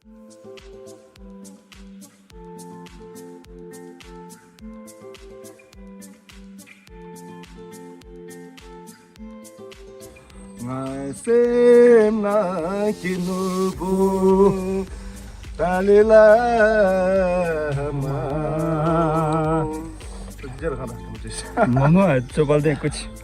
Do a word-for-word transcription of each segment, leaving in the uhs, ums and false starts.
ང་སེམས་ནང་གི་ནོར་བུ་ཏཱ་ལའི་བླ་མ། མ་མ་ཅོ་པལ་ཏེ་ཀུ་ཆི།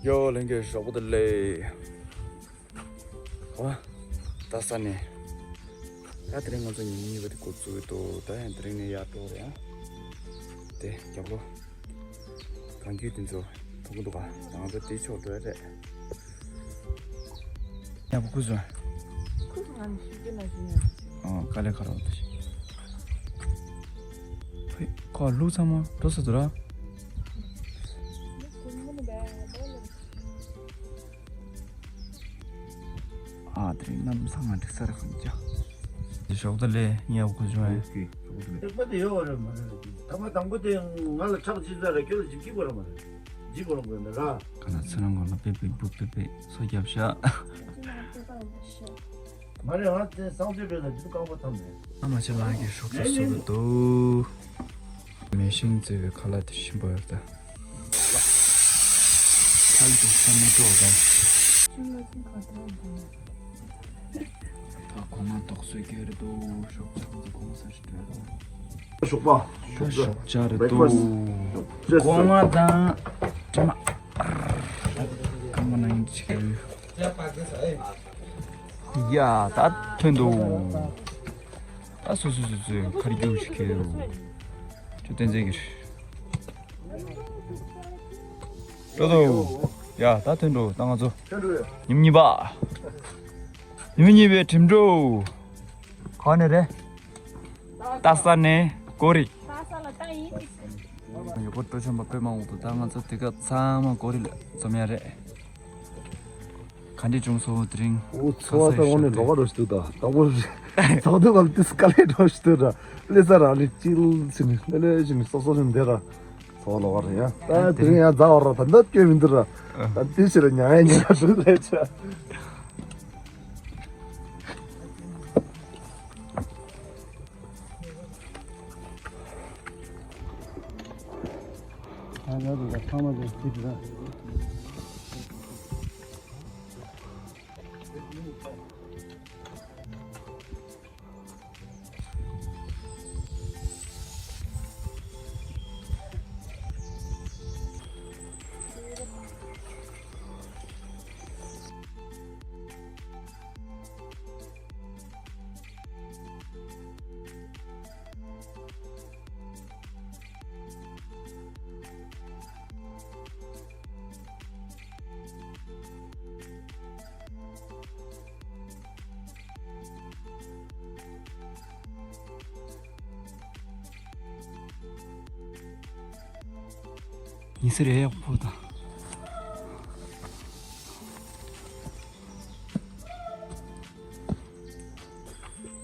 ཡོ། ལྷན་རྒྱས་ཞོགས་པ་བདེ་ལེགས། ཨོ། ད་ས་ནས། ད་དེ་རིང་ང་ཚོ་ཉིན་གཉིས་པ་དེ་འགོ་བཙུགས་ཡོད་དོ། ད་ཡང་དེ་རིང་ནས་ཡར་འགྲོ་རེད་ཨ། དེ་རྒྱབ་ལོ། གངས་རྒྱུད་དེ་ཚོ་མཐོང་གི་འདུག་ག་ང་ཚོ་དེ་ཕྱོགས་འགྲོ་ཡ་རེད། ཡག་པོ་ཁུ་སོང་། ཁུ་སོང་ང་ནི་ཤི་རྒྱུ་ན་ཤི་ཡ་རེད། ཨ་དཀའ་ལས་ཁག་རོགས་དེ་ཤི། ཕེ་ཁོ་ལུག་ཚང་མ་འགྲོ་ས་འདུག་ར། ཨ་དེ་རིང་གནམ་ས་ང་འགྲིག་ས་རེད་ཁོང་ཅག་དེ་ཞོགས་ད་ལས་ངས་ཡག་པོ་ཁུ་སོང་ཨེ། ཨོ་ཀེ་ཞོགས་ད་ལས། ཐེག་པ་དེ་ཡོད་རེད་མ་རེད། ཐེག་པ་དང་པོ་དེ་ང་ལ་ཁྲག་ཅི་ཟ་རེད། ཁྱོད་ལ་ཅི་སྐྱིད་པ་རེད་མ་རེད། ཇི་གོ་རང་གོ་ཡོད་ན་ར། ག་ན་ཚེ་རང་གོ་ལ་པེ་པེ་བུ་པེ་པེ་སོ་རྒྱབ་ཤག་མ་རེད་ང་དེ་སང་སྤྱོད་པས་ལ་དུས་རྐང་པ་ཐམ་མེད། ཨ་མ་ཆེ་ལགས་ཀྱི་སྲོག་ཆགས་སུ་འདུག་མེ་ཤིང་བཙོས་པའི་ཁ་ལག་དེ་ཞིམ་པོ་ཡོད་ད། ཁ་ལག་དེ་ས་མེད་འགྲོ་ད། ད་གོང་མ་དོག་སོས་ཀྱི་རེད་དོ། ཞོགས་ཇ་ཁོང་ཚོ་གོང་མ་ས་ཞིག་སྤྲད་དོ། ཞོགས་པ། ད་ཞོགས་ཇ་རེད་དོ། Breakfast. གོང་མ་དང་ཇ་མ། གང་མ་ན་ཡིན་ཅིག་ཡ་ད་ཐོན་དོ། ད་སོ་སོ་སོ་སོའི་ཁར་རྒྱུགས་ཤིག་ཁེལ་ཡོད། ཅོ་བསྟན་འཛིན་གྱིས། ལོ་དོ། ཡ་ད་ཐོན་འགྲོ་ད་ང་ཚོ། ཐོན་འགྲོ་ཡ། ཉིན་གཉིས་པ། ཉིན་གཉིས་པའི་འགྲིམ་འགྲོ། ག་ནས་རེད། རྟ་ས་ནས་ཀོ་རི། རྟ་ས་ལ་རྟ་ཡིན། ཡོད་པོ་སྤྲོ་འཆམ་པ་དཔེ་མང་པོ་འདུག་ད་ང་ཚོ་དེ་ག་ཚང་མ་ཀོ་རི་ལ་འཛོམས་ཡ་རེད། ག་འདྲས་བྱུང་སོང་དེ་རིང་། འོ་ཚོ་བ་ད་དངོས་གནས་ལོགས་ཀ་འགྲོ་ཞིག་འདུག་ད་ད་བོ་རེད། ཚོགས་འདུ་བ་ལ་ཏིས་དཀའ་ལས་འགྲོ་ཞིག་འདུག་ར། ལས་ས་ར་ལས་ཅིལ་ཕྱིན་ནས་ལས་ལས་ཕྱིན་ནས་སོ་སོ་ཕྱིན་བསྡད་ར། ཚོ་བ་ལོགས་ཀ་རེད་ཡ། ད་དེ་རིང་ཡ་རྫ་བ་ར་ད་འདབ་སྐྱོ་མི་འདུག་ར། ད་ཏིས་ཕྱིན་ར་ཉ་ཡ་ཉ་ཡ་ཞིག་རེད་ཆ། ཨ་ཡ་དེ་ག་ཚང་མ་དེ་ཅིག་ར། ཉི་ཟེར་ཡག་པོ་དང་།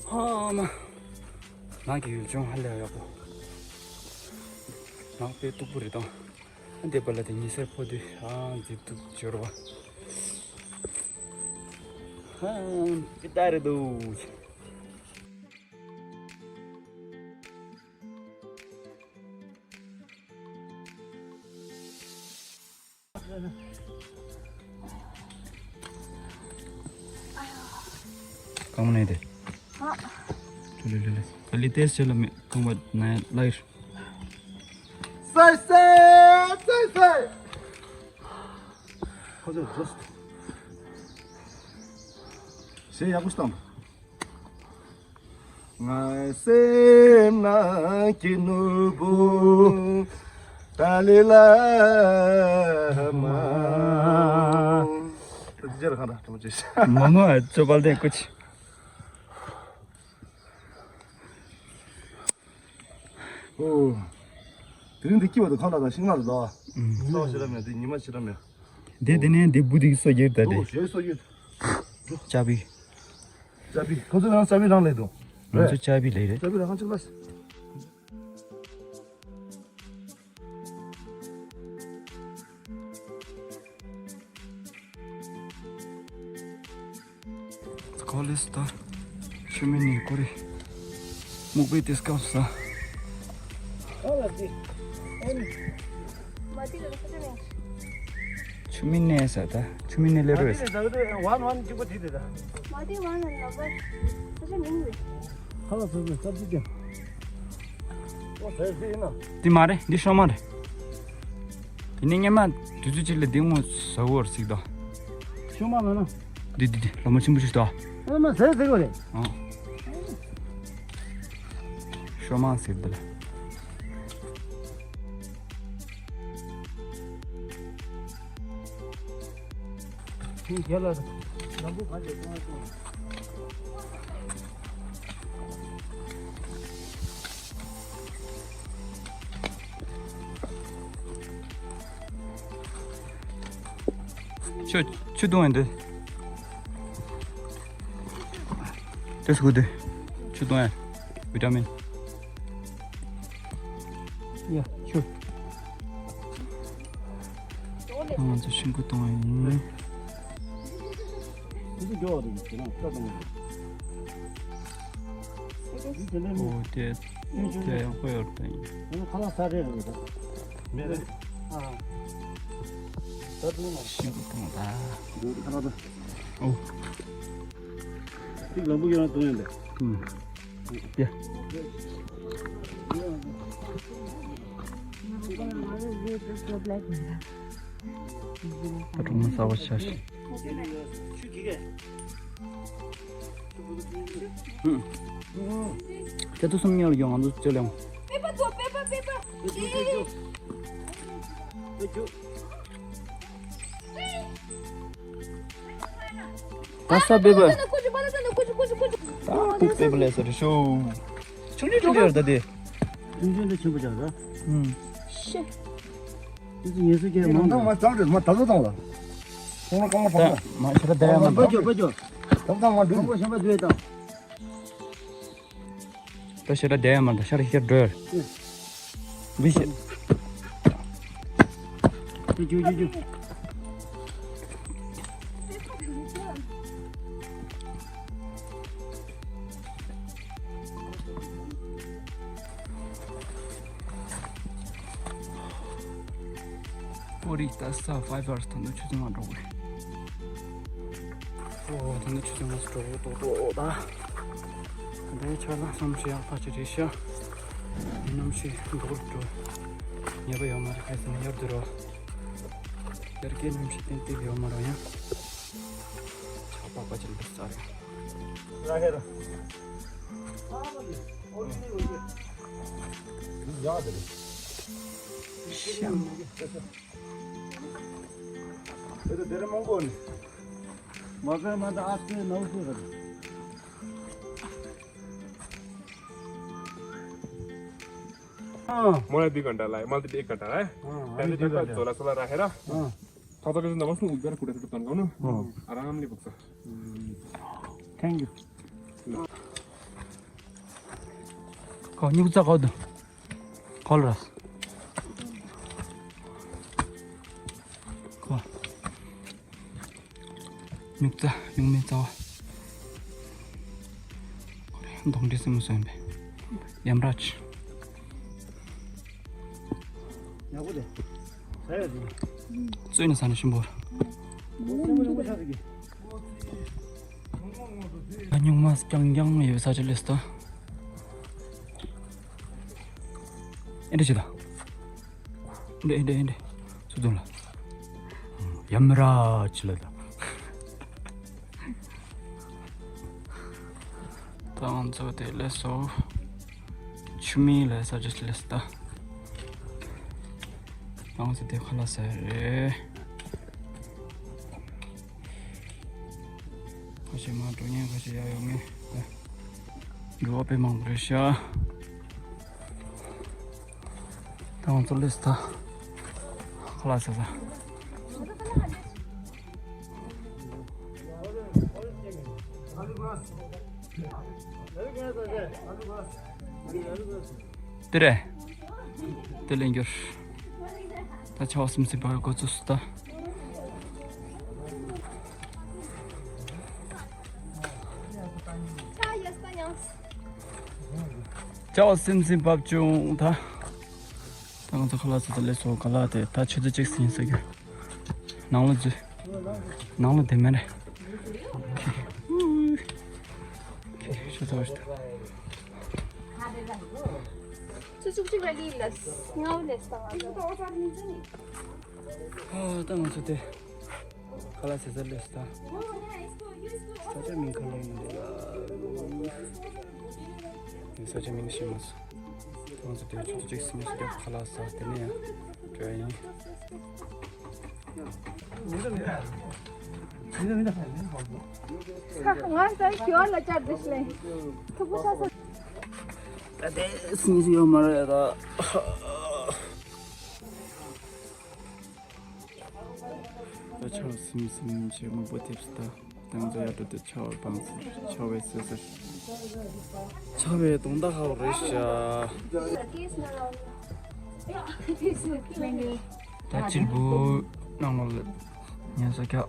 ཧ་མ། ནང་གི་ཡུལ་ལྗོངས་ཧ་ལས་ཡག་པོ། ནང་དཔེ་སྟུག་པོ་རེད་དང་། འདི་པ་ལ་དེ་ཉི་ཟེར་ཕོ་དུས་ཨང་འཛིབ་འདུག་འབྱོར་བ། ཧ་ཀི་ཏ་རེད་འདུག་གང་མ་ནས་དེ། ཨ། ལེ་ལེ་ལེ། ཨ་ལི་ཏེས་ཆེ་ལ་མེ་གང་བ་ནས་ལ་ཡིར། སའི་སའི་སའི་སའི། ཁོ་ཚོ་ཇོས། ཞེ་ཡག་པོ་ཞིག་བཏང་། ང་སེམས་ནང་གི་ནོར་བུ་ཏཱ་ལའི་བླ་མ། ཇེ་ར་ཁ་ར་ཏོ་ཇེ། མ་མ་ཅོ་པལ་ཏེ་ཀུ་ཆི། ཨོ། དེ་རིང་འདི་སྐྱིད་པ་འདུག་ཁ་ལག་དང་ཤིང་ནགས་དང་འདྲ་བ། ས་བ་ཞེ་དྲག་མེད། འདི་ཉི་མ་ཞེ་དྲག་མེད། དེ་དེ་ནས་འདི་བུ་དེ་གི་སོ་རྒྱེར་ད་དེ། ཞེས་སོ་རྒྱུ། ཅ་པི། ཅ་པི་ཁོ་ཚོ་རང་ཅ་པི་རང་ལས་འདུག་ང་ཚོ་ཅ་པི་ལས་རེད། ཅ་པི་རང་ཅིག་ལ། ཁོ་ལེས་ད་ཆུ་མིག་ནས་ཀོ་རེ་སྨུག་པའི་དེ་སྐབས་སུ། ཆུ་མིག་ནས་ས་ད་ཆུ་མིག་ནས་ལེ་རོ་ཡོད་ས། ཝན་ཝན་གཅིག་པ་དེ་དེ་ད། མ་དེ་ཝན་ཝན་ལ་བར་ཁ་ཆ་མིང་རེད། ཁ་ལག་ཟ་ཟ་སབ་ཅིག་ཀྱང་། ཨོ་ཟ་ཟ་ཡིན་ན། འདི་མ་རེད། འདི་ཤོ་མ་རེད། དེ་ནས་སྔན་མ་དུས་ཚོད་གཅིག་ལ་འདི་ངོ་ཟ་བོར་ཟིག་དོ། ཤོ་མ་ལ་ན། འདི་འདི་འདི་ལོ་མ་ཆེན་པོ་ཞིག་དོ། ཨ་མ་ཟས་ཟས་གོ་རེད། ཨ། ཤོ་མ་ཟེར་འདི་ལ། ཁྱེད་རྒྱལ་ལ་ལམ་བུ་ག་འདྲ་གཏོང་བ་གཏོང་། ཆུ་ཆུ་བཏུང་ཡིན་འདི། དེ་སུ་དེ་ཆུ་བཏུང་ཡ་བི་ཏ་མིན། ཡ་ཆུ། ང་ཚོ་ཤིང་ཀུ་བཏུང་ཡ་ཡིན། འདི་འགྲོ་བ་དེ་ཁྱེད་རང་ལྟ་དང་། འདི་དེ་འདྲ་མིན། ཨོ་དེ་དེ་ཡང་ཧོ་ཡོར་དང་ཡིན། ཁ་ལག་ས་རེ་རེ་རེད། མེད་རེད། ཨ། ད་དུང་ཤིང་ཀུ་བཏུང་ད། འདི་ཁ་ལག་ད། ཨོ། གཅིག་ལམ་བུ་ཡོང་དུ་ཡོང་དེ། ཨུམ། ཡ། ཨ་གྲོགས་མོ་གསར་པ་ཆགས་ཤིང་། ཨུམ། དེ་ཚོ་གསུམ་ཉལ་ཡོང་ང་ཚོ་ཅི་ལེང་། ད་ས་པེ་པ། ད་ཕུག་པེ་པ་ལས་ས་རེ་ཤོ། ཆུང་ཆུང་ཆུང་ཆུང་ཡོད་ད་དེ། ཆུང་ཆུང་འདི་ཆེན་པོ་ཆགས་ད། ཨུམ། ཤེ། དེ་ཚོ་ངལ་གསོ་རྒྱག་མང་དང་། མ་ཙམ་རེད་མ་ད་ཚོ་དང་ལ། ཁོང་ལ་རྐང་པ་ད་ཕོག་ན། མ་ཤི་ར་ད་ཡ་མ་པ་ད། ཇོ་པ་ཇོ། ད་ད་མ་འགྲུལ། ཁོང་ལ་ཤམ་པ་བཟོས་དང་། ད་ཤ་ར་བསྡད་ཡ་མ་རེད། ཤ་ར་ཤ་ར་འགྲོ་ཡ་རེད། འདི་ཤ། ཇུ་ཇུ་ཇུ། ཨོ་རིག་ད་ས་ཕའི་བར་ད་ནི་ཆུ་ཚང་མ་འགྲོ་དགོས། ཨོ་ད་ནི་ཆུ་ཚང་མ་འགྲོ་དགོས་ཏོག་ཏོག་ད། འདིའི་ཆ་ལ་གནམ་གཤིས་ཡག་པ་ཅིག་རེད་ཤག་གནམ་གཤིས་འགྲོ་འགྲོ། ཉེས་པ་ཡོད་མ་རེད། ཁ་སང་ཡར་དུ་རོ། ཡར་གའི་གནམ་གཤིས་ཏན་ཏིག་ཡོད་མ་རེད་ཡང་། ཆར་པགས་པ་ཅིག་འདུག་ས་རེད། ར་ཧེ་ར། ཡག་དེ་རེད། ཤམ། དེ་དེ་རེད་མང་པོ་ནི། མ་ཀ་མ་ད་ཨ་ཙི་ནའུ་ཙི་རེད། ཨ། མོ་ཡ་དི་ག་འདྲ་ལ་མ་དི་དེ་ག་འདྲ་ལ། ཨ། དེ་དེ་ག་འདྲ་ལ། ཚོ་ལ་ཚོ་ལ་ར་ཧེ་ར། ཨ། ཐ་ཐ་གི་ཟི་ན་མ་སུ་ཨུ་གར་ཀུ་ར་ཀུ་ཏན་ག་ནོ། ཨ། ཨ་ར་ངམ་ལི་བུག་ས། Thank you. ཁོ་སྨྱུག་རྩ་ཁོ་དུ། ཁོ་ལ་ར། ཁོ། སྨྱུག་རྩ་སྨྱུག་མའི་རྩ་བ། ཁོ་རེ་གདོང་འདྲེ་སེ་མོ་སོན་པས། ཡམ་ར་ཆི། ཡག་པོ་རེད། ཟ་ཡ་རེད། བཙོས་ནས་ཟ་ན་ཞིམ་པོ་རེད། སེ་མོ་རིང་པོ་ཆགས་ཀྱི། ཨ་སྨྱུག་མ་རྐྱང་རྐྱང་ཡོད་ས་ཅི་ལེས་ད། ཨེ་འདྲ་ཅི་ད། འདྲེ་འདྲེ་འདྲེ། སུ་དོན་ལ། ཡམ་ར་ཅི་ལ་ད། ད་ང་ཚོ་དེ་ལས་སོ། ཆུ་མིག་ལ་ས་ཅི་ལེས་ད། ང་ཚོ་དེ་ཁ་ལག་ཟ་རེད། ཁ་ཤས་མ་འགྲོ་ཉན་ཁ་ཤས་ཡར་ཡོང་ངེས། འགྲོ་བ་དཔེ་མང་པོ་རེད་ཤག་ད་ང་ཚོ་སླེབས་ད། ཁ་ལག་ཟ་ས། དེ་རེད། དེ་ལས་འགྱུར། ད་ཆར་པ་སིམ་སིམ་བབས་འགོ་ཚུགས་སོང་ད། ཆར་པ་སིམ་སིམ་བབས་བྱུང་ད། ད་ང་ཚོ་ཁ་ལག་ཟ་ཚར་སླེབས་སོང་། ཁ་ལག་དེ་ད་ཆུ་ཚོད་གཅིག་ཟིན་ས་གི། ནང་ལ་འཛུལ། ནང་ལ་དེ་མེད་རེད། ཆུ་ཚོད་གཅིག་ལ་ལི་ལ་ངའོ་ལས་སོང་། ཨ་ད་ང་ཚོ་དེ། ཁ་ལག་ཟ་ས་སླེབས་ད། ས་ཆ་མིང་ག་ལ་ཡིན་འདི་ལ། ས་ཆ་མིང་ཤེས་མ་སོང་། ང་ཚོ་དེ་ཆུ་ཚོད་གཅིག་ཟིན་ས་གི་ཁ་ལག་ཟ་དེ་ནས་ཡང་འགྲོ་ཡ་ཡིན། ང་ཚོ་ཞོར་ལ་བཅར་འདུག་ལེ། ཐུག་པ་ས་ས། ད་དེ་ཟིན་ས་ཡོད་མ་རེད་ད། ད་ཆར་པ་སིམ་སིམ་བྱས་སྨུག་པ་ཐེབས་སོང་ད། ད་ང་ཚོ་ཡར་འགྲོ་དུས་ཆར་པ་སྤང་ཟེར། ཆར་པས་བསུ་ཟེར། ཆར་པའི་གདོང་ད་ཧ་པོ་རེད་ཤག་ད་གཅེར་བུ་ནང་ལོགས་ལ་ཉལ་ས་རྒྱག་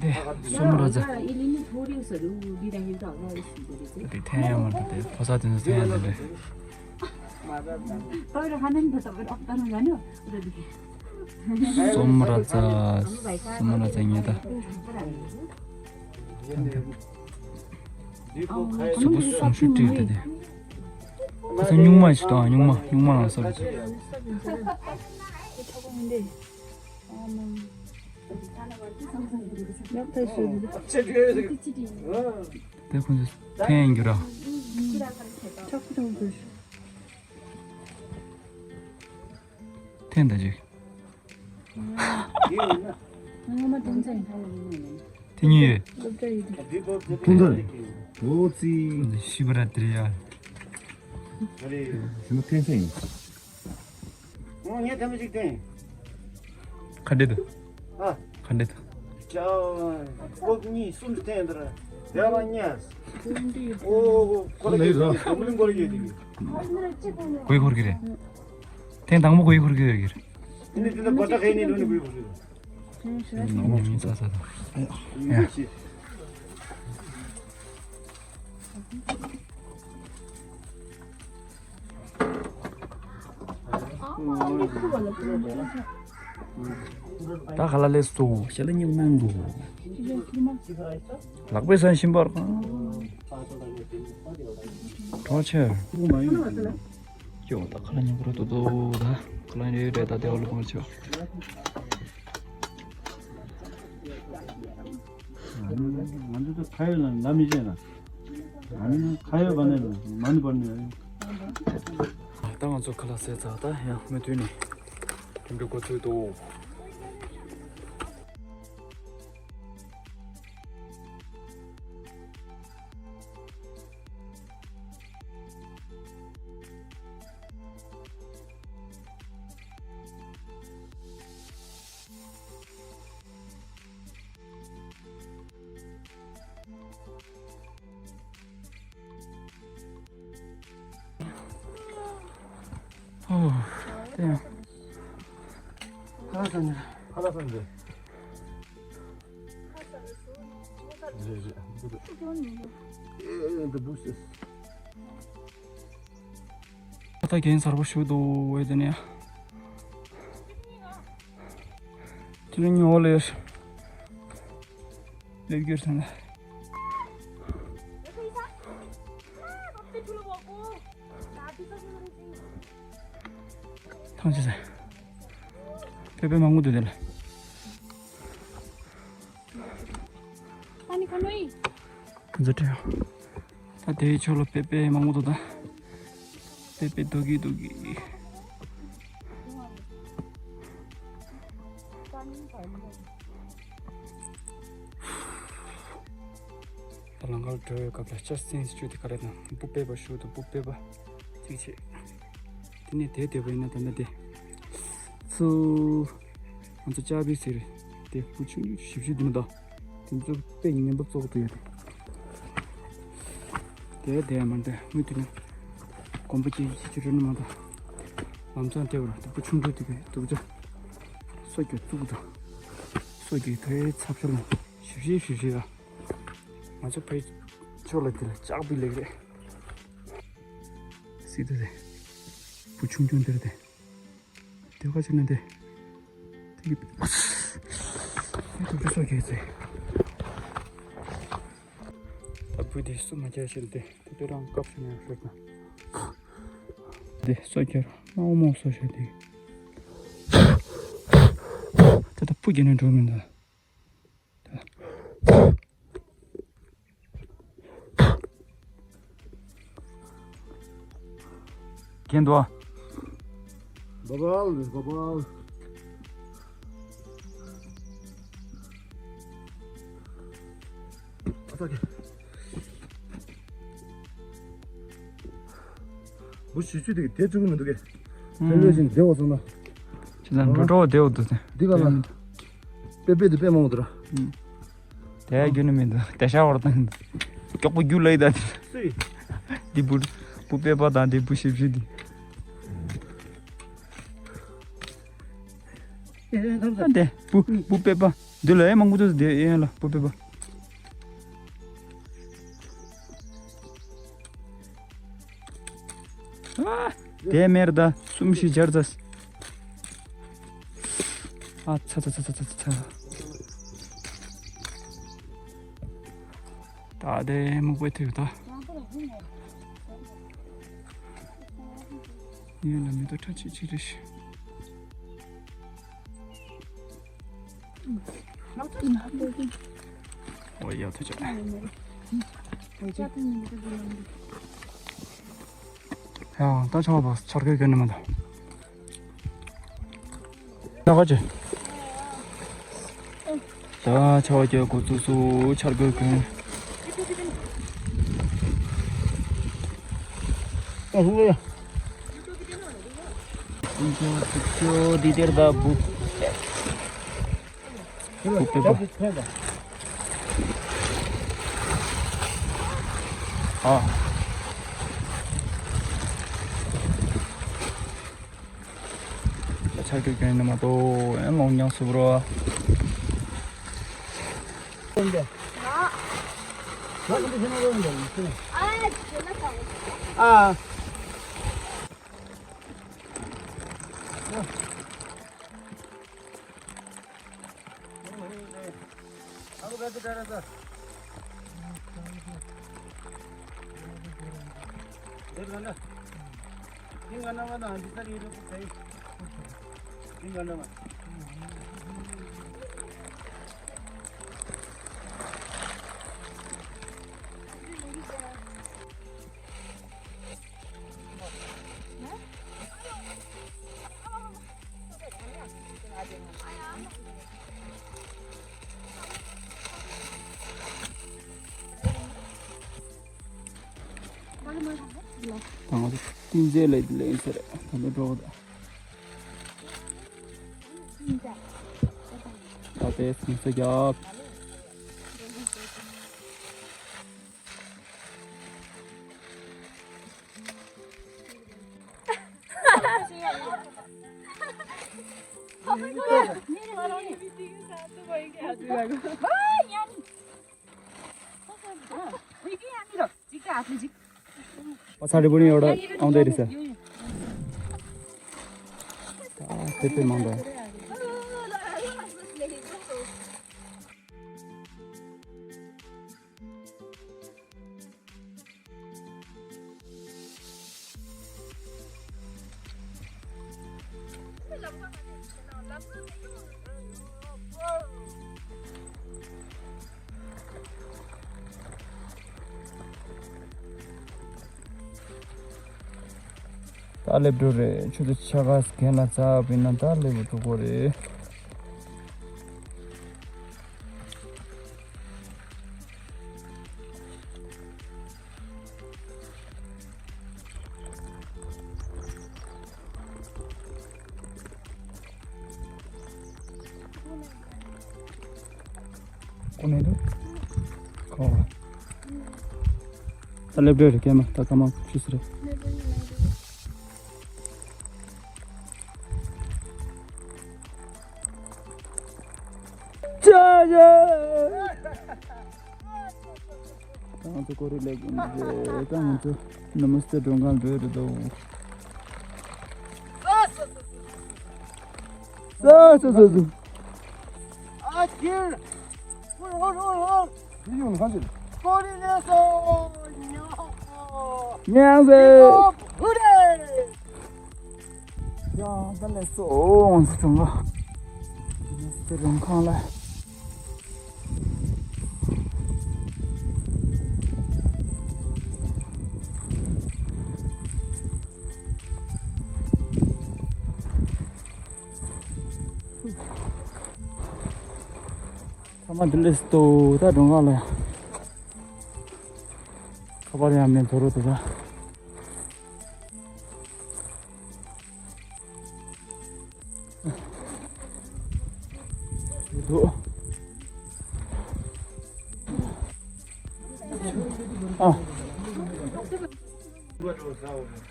དེ་སོ་མོ་ར་ཛ། དེ་འཐེན་ཡ་མ་རེད། དེ་ཕོ་གསར་དེ་ཚོ་འཐེན་ཡ་དེ་རེད། སོ་མོ་ར་ཛ། སོ་མོ་ར་ཛ་ཉལ་ད། སུ་བུ་སུ་སུམ་ཤུ་ཏྲི་ཏྲི་ཏྲི། ཁ་སང་སྨྱུག་མ་ཞིག་དང་། སྨྱུག་མ། སྨྱུག་མ་ལ་སོགས་པ། དེ་ཁོང་ཚོས་འཐེན་འགྱུར་ར། འཐེན་ད་ཅིག་དེ་གཉིས་ཡོད། ཐུང་ཐུང་། འོ་ཙི། ཤི་བ་ར་དེ་རེད་ཡ། ཞི་མ་ཐེན་ཐེན་ཡིན། ངས་ཐེན་པ་ཅིག་ཐེན། ག་འདྲ་འདུག་ཨ། ག་འདྲ་འདུག་ཅའོ། སྐོབ་གཉིས་གསུམ་ཐེན་འདིར། དེ་ལ་ཉལ། ཨོ་ཁོ་ལ་ཡོད་ར། གོས་འཁོར་གྱི་རེད། ཐེངས་དང་པོ་གོས་འཁོར་གྱི་ཡོད་ཀྱི་རེད། དེ་ནི་དེ་ལ་བ་ཏྲ་ཁའི་ནི་ལོ་ནི་གོས་འཁོར་གྱི་རེད། ནང་མི་མི་ཚ་ཚ་དང་། ཡ། ད་ག་ལ་ལས་སོ་ཞེ་ལ་སྙིང་ནང་དུ། ལག་པས་སང་ཤིང་པར་གང་། གྲོང་ཆེ། ཀྱོ་ད་ཁ་ལ་ཉིན་པོ་ར་ཏོ་ཏོ་ད་ཁ་ལ་ཉིན་རེ་ད་དེ་འོ་ལ་གོང་ཆོ། ང་ཚོ་ད་ཁ་ཡོད་ལ་ལ་མི་བྱེད་ན། ང་ནི་ཁ་ཡོད་པ་ནས་མ་ནི་པར་ནས། ད་ང་ཚོ་ཁ་ལག་ཟས་ཚར། ད་ཡང་མུ་མཐུད་ནས་འགྲིམ་འགྲུལ་འགོ་ཚུགས་འདུག་ཨོ། དེ་ཡང་། ཁ་ལག་ཟ་ནས། ཁ་ལག་ཟ་ནས། རེད་རེད། ཨེ་ཨེ་འདི་བུ་སེ། ད་རྒན་གསར་པ་ཞུ་འདུག་ཨེ་དེ་ནས། ཁྱེད་རང་ཉོ་ལེ། ལེབ་གྱུར་ཐང་། ཐང་ཆད་ས། པེ་པེ་མང་པོ་འདུག་དེ་ལ། ཨ་ནི་ཁ་ནོ་ཡི། ཛ་ཏྲ། ད་དེའི་ཕྱོགས་ལ་པེ་པེ་མང་པོ་འདུག་ད། པེ་པེ་རྡོ་གི་རྡོ་གི། ད་ལམ་ཁར་འགྲོ་བའི་སྐབས་ལ་ཅ་སེན་སི་ཅུ་དེ་ག་རེ་དང་། བུ་པེ་པ་ཞུ་དང་། བུ་པེ་པ་ཅིག་བྱེད། དེ་ནས་དེ་བསྡད་པ་ཡིན་ན་ད་ནི་དེ་ ཚོ། ང་ཚོ་ལྕགས་པི་ཟེར་དེ་བུ་ཆུང་ཆུང་ཞིབ་ཞིབ་འདི་མ་གཏོགས། དེ་ཚོ་དཔེ་ངན་པ་ཙོག་ཏུ་ཡོད་དེ། དེ་དེ་མ་འདྲ་མི་དེ་ནི་གོམ་པ་ཅིག་ཅིག་རེད་མ་གཏོགས། ལམ་སང་དེ་བར་དེ་བུ་ཆུང་ཆུང་དེ་གའི་དུག་ཅག་སོ་སྐྱོ་བཙུགས་དང་། སོ་སྐྱོ་དེ་ཚབ་ཤོར་ལ་ཞིབ་ཞིབ་ཞིབ་ཞིབ་ཨ། ང་ཚོ་ཕའི་ཕྱོགས་ལ་དེ་ལ་ལྕགས་པི་ལེགས་རེད། སྲིད་དེ་དེ་བུ་ཆུང་ཆུང་དེར་དེ། དེ་ཁ་ཕྱིར་ན་དེ། དེ་གི་ཨ་སི། དེ་གི་སོ་གྱེས་ཚེ། ད་བུ་དེ་སུ་མ་རྒྱག་ཕྱིར་དེ་དེ་དེ་རང་སྐབས་སུ་ཉར་ཤོར་ན། དེ་སོ་གྱེས་ར་མ་འོ་མོ་སོ་ཤོར་དེ། དེ་ད་བུ་རྒྱ་ནས་འགྲོ་མི་འདུག་གན་དུ། བ་བ་བ་བ། ཨ་ཙག་གི། བུ་ཞིག་ཅུ་དེ་དེ་བཅུག་གི་མི་འདུག་གས། ཨུམ། དེ་ལོས་བཞིན་བདེ་བ་སོང་ན། ཅི་ཙམ་འགྲོ་འགྲོ་བདེ་བ་འདུག་ཟེར། འདི་ག་ལ། དཔེ་དཔེ་དེ་དཔེ་མང་བོ་འདུག་ར། ཨུམ། དེ་རྒྱུ་ནི་མི་འདུག་དེ་ཤ་བར་དང་། མགྱོགས་པོ་རྒྱུ་ལ་ཡི་ད་དེ། སུས། འདི་བུ། བུ་པད་པ་དང་འདི་བུ་ཞིབ་ཞིབ་འདི། ཨ་དེ་བུ་བུ་པད་པ། འདི་ལ་ཨེ་མང་པོ་ཚོ་དེ་ཨེ་ལ་བུ་པད་པ། ཨ། དེ་མེར་ད་གསུམ་བཞི་སྦྱར་ཚ། ཨ་ཚ་ཚ། ད་དེ་མུག་པའི་ཐེབས་ད། ཡོད་ལ་མི་ཏོ་ཁྲ་ཆི་ཆི་རེ་ཤི། ཨོ་ཡ་ཐུ་ཆ། ཡང་ད་ཆ་བ་ཆར་གོས་གོན་ནི་མ་ད། ད་ག་ཅི། ད་ཆ་བ་ཀྱི་གོ་ཚུགས་སུ་ཆར་གོས་གོན། ཨ་ཧུ། འདི་དེར་ད་བུ། བུ་པེ་པ། ཨ། ཆར་གི་གན་ནི་མ་གཏོགས་ཡང་ལོང་ཉང་སུབ་རོ། ཨ། ད་ང་ཚོ་ཏིན་ཙེ་ལ་ལེན་ཟེར་ད་ལོ་འགྲོ་གི་འདུག་ད་ལྟའི་སིང་ས་རྒྱབ། ཨ་ཚ་རི་བོ་ནི་ཡོད་ར་ཨང་དེ་རི་ས། ཨ་ཚེ་པེ་མང་དོ། ད་སླེབས་འགྲོ་རེད། ཆུ་ཚོད་ཕྱེད་ཀ་གན་ལ་ཚ་བ་ཡིན་ན་ད་སླེབས་འགྲོ་གོ་རེད། ཁོ་མེད་འདུག་ཁོ། ད་སླེབས་འགྲོ་རེད་སྐྱེས་མ། ད་སྐར་མ་བཅུ་ཙམ་རེད། ཅ་ཡ། ད་ང་ཚོ་ཀོ་རི་ལེག་ཡིན་རེད། ད་ང་ཚོ་ན་མ་སྟེ་མགྲོན་ཁང་འགྲོ་རེད་དོ། ས་ས་ས་ས། ཨ་ཁྱེར། ཧོར་ཧོར་ཧོར་ཧོར། ཡིན་ཡོང་ཧ་ཅིག་ཀོ་རི་ལེག་སོ། ཉག་སོ། ཉག་སོ། ཧུ་རེ། ཡང་ད་ལས་སོ། འོང་ཚོ་བྱུང་ལ། དེ་རུང་ཁང་ལ། ཚང་མ་འདི་འདྲས་སུ་ད་སྒྲོན་ཁང་ལ་ཡང་ཁ་པར་ཡང་མེད། ཚོ་རོ་དེ་ད། འདུག་ཨ།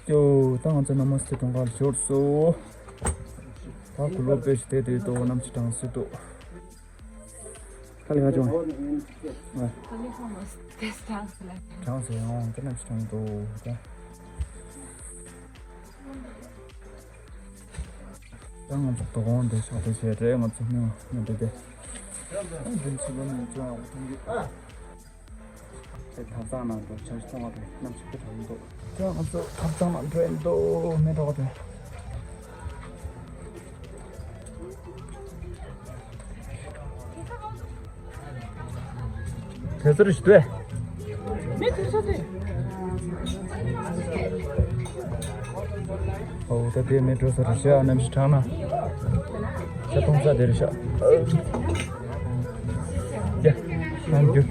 ཀྱོ། ད་ང་ཚོ་ན་མ་སི་ཏེ་སྒྲོན་ཁང་ལ་འབྱོར་སོང་། ད་གུ་ལོ་པེ་ཞིག་བསྡད་དུས་ཏོ་གནམ་གཤིས་གྲང་སུ་འདུག་ད་ལས་ཀ་བྱུང་། ཨ། གྲང་སོང་ཡང་ད་གནམ་གཤིས་གྲང་འདུག་ད། ད་ང་ཚོ་དོ་དགོང་འདི་ཕྱག་དེ་བྱས་རེད། ང་ཚོ་སྨྱོ་སྨྱོ་འདི་དེ། ཨ། འདི་ཕྱི་ལོ་ནས་ཅུང་ཡག་པོ་མཐོང་གི། ཨ། དེ་ཐབ་ཚང་ནང་དུ་ཆར་ཚང་བ་དེ་གནམ་གཤིས་དེ་གྲང་འདུག་ད་ང་ཚོ་ཐབ་ཚང་ནང་འགྲོ་ཡིན་འདུག་མེ་འགྲོ་བ་དེ། དེ་ཚོར་ཞུ་དུས། མི་དེ་ཚོ་དེ། ཨོ་ད་དེ་མི་འགྲོ་ས་རེད་ཤག་གནམ་གཤིས་གྲང་ན། ཤ་གཏོང་ས་དེ་རེད་ཤག་ཡ། Thank you.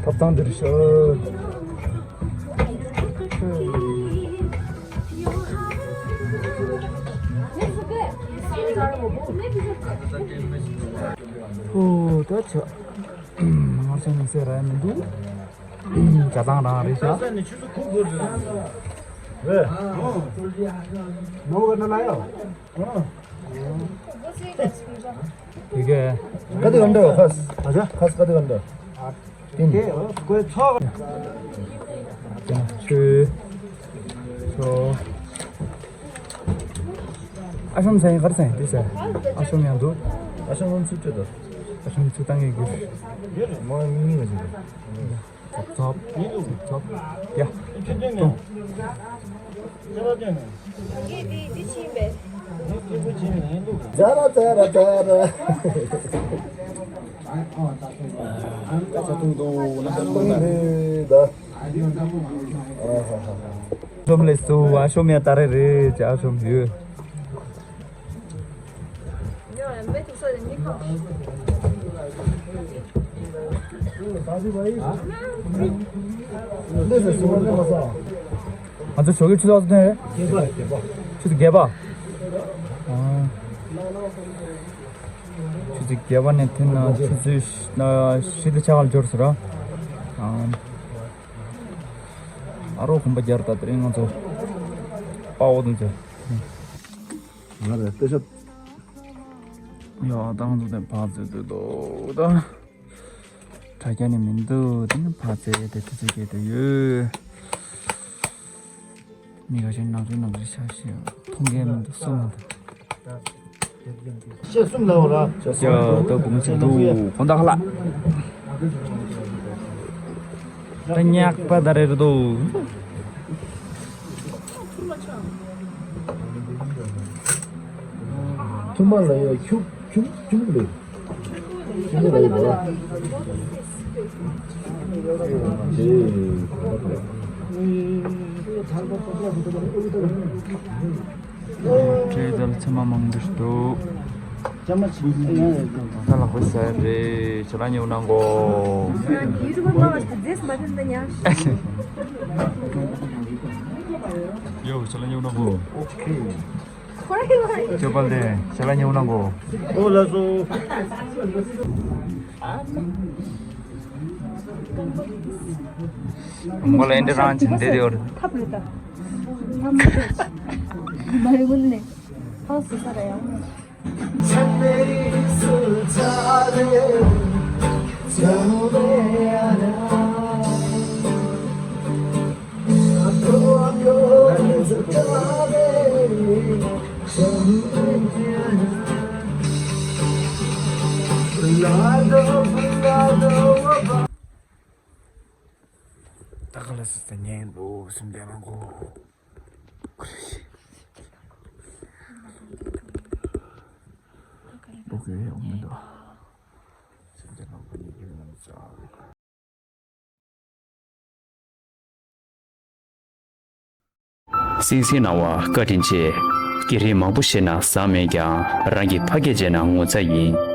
ཐབ་ཚང་དེ་རེད་ཤག་ཨོ་ད་ཆ། ང་ཚོ་མི་ཟེར་ར་མི་འདུག་ཇ་ཚང་རང་རེད་ཤག་ནོ་ག་ན་ལ་ཡོ། དེ་གས། ག་དེ་ག་འདྲ་ཡོད་ཁ། ཨ་ཅག་ཁ་ག་དེ་ག་འདྲ། ཏིན། ཆུ། ཆུ། ཨ་ཤོམ་ཟེར་ཡིན་ག་རེ་ཟེར་ཡིན་དེ་ཟེར། ཨ་ཤོམ་ཡང་འདུག་ཨ་ཤོམ་ཚུགས་ཀྱི་འདུག་ཨ་ཤོམ་ཚུགས་བཏང་གི་རྒྱུ། ཡོད་རེད་མོ་མི་ངི་མ་ཟེར། ཐོབ་ཐོབ་ཐོབ་ཐོབ། ཡ། ཏོ། ཛ་ར་ཛ་ར་ཛ་ར། ཀ་ཆ་ཐུང་ཐུང་ན་ཤ་ཐུང་ན། ཨ་ཧ་ཧ་ཧ། ཤོམ་ལས་སུ་ཨ་ཤོམ་ཡ་ད་རེ་རེ་ཅ་ཨ་ཤོམ་ཡོད། ང་ཚོ་ཞོགས་ཀའི་ཆུ་ཚོད་ག་ཚོད་ཐོན་རེད། ཆུ་ཚོད་བརྒྱད་པ། ཨ། ཆུ་ཚོད་བརྒྱད་པ་ནས་ཐོན་ན་ཆུ་ཚོད་བཞི་དང་ཕྱེད་ཀ་ལ་འབྱོར་ཟེར་ར། ཨ། ཨ་རོགས་གོམ་པ་རྒྱག་ད་དེ་རིང་ང་ཚོ་དཔའ་བོ་དང་ཚོ། ང་རེད་པེ་ཤ། ཡ་ད་ང་ཚོ་དེ་ཕར་ཚུར་འགྲོ་འདུག་ད། དྲ་རྒྱ་ནས་མི་འདུག་དེ་ནི་ཕར་ཚེ་དེ་དུས་ཚོད་སྐྱེལ་དུ་ཡོད། མི་ཁ་ཤས་ནང་ཆུང་ནང་ཆུང་ཆགས་ཤིང་མཐོང་མཁན་མི་འདུག་སུ་མ་འདུག་བཤད་གསུམ་ལ་འོ་ར། ཡ་ད་བུང་ཆེན་འདུག་གོང་ད་ཧ་ལ། ད་ཉག་པ་ད་རེ་རེ་འདུག་ཐུ་མ་ལ་ཡ་ཁྱུག་ཁྱུག་ཁྱུག་ལེ། ཁྱུག་ལེ་ཡ། ཁྲེ་དལ་ཚེ་མ་མང་པོ་ཞིག་འདུག་ད་ལག་པ་ཟ་རེད། ཁྱེད་རང་ཉེ་བོ་གནང་གོ། ཡུ་ཊུབ་མ་བ་ཞིག་རྫས་མ་རེད་འདི་ཉག་ཞིག་ཡོ། ཤ་ལ་ཉེ་བོ་ནང་གོ། ཁྱོད་པལ་དེ་ཤ་ལ་ཉེ་བོ་ནང་གོ། ཨོ་ལ་སོ། མོ་ལ་ཨེ་འདྲ་རང་བྱིན་དེ་རེད། ཐབ་རེད་ད། མ་རེད་མོ་ནས། ཧ་སི་ས་ར་ཡང་། ད་ག་ལ་སི་ས་ཉན་འདུག་སེམས་ལྡན་རང་གོ། ཨོ་ཁེ། ཡོང་མི་འདུག་སེམས་ལྡན་རང་གོ་ཉན་གྱི་མི་འདུག་སིང་སིང་གནང་བ་བཀའ་དྲིན་ཆེ། སྐད་རིགས་མང་པོ་ཤེས་ན་བཟང་མེད་ཀྱང་རང་གི་ཕ་སྐད་བརྗེད་ན་ངོ་ཚ་ཡིན།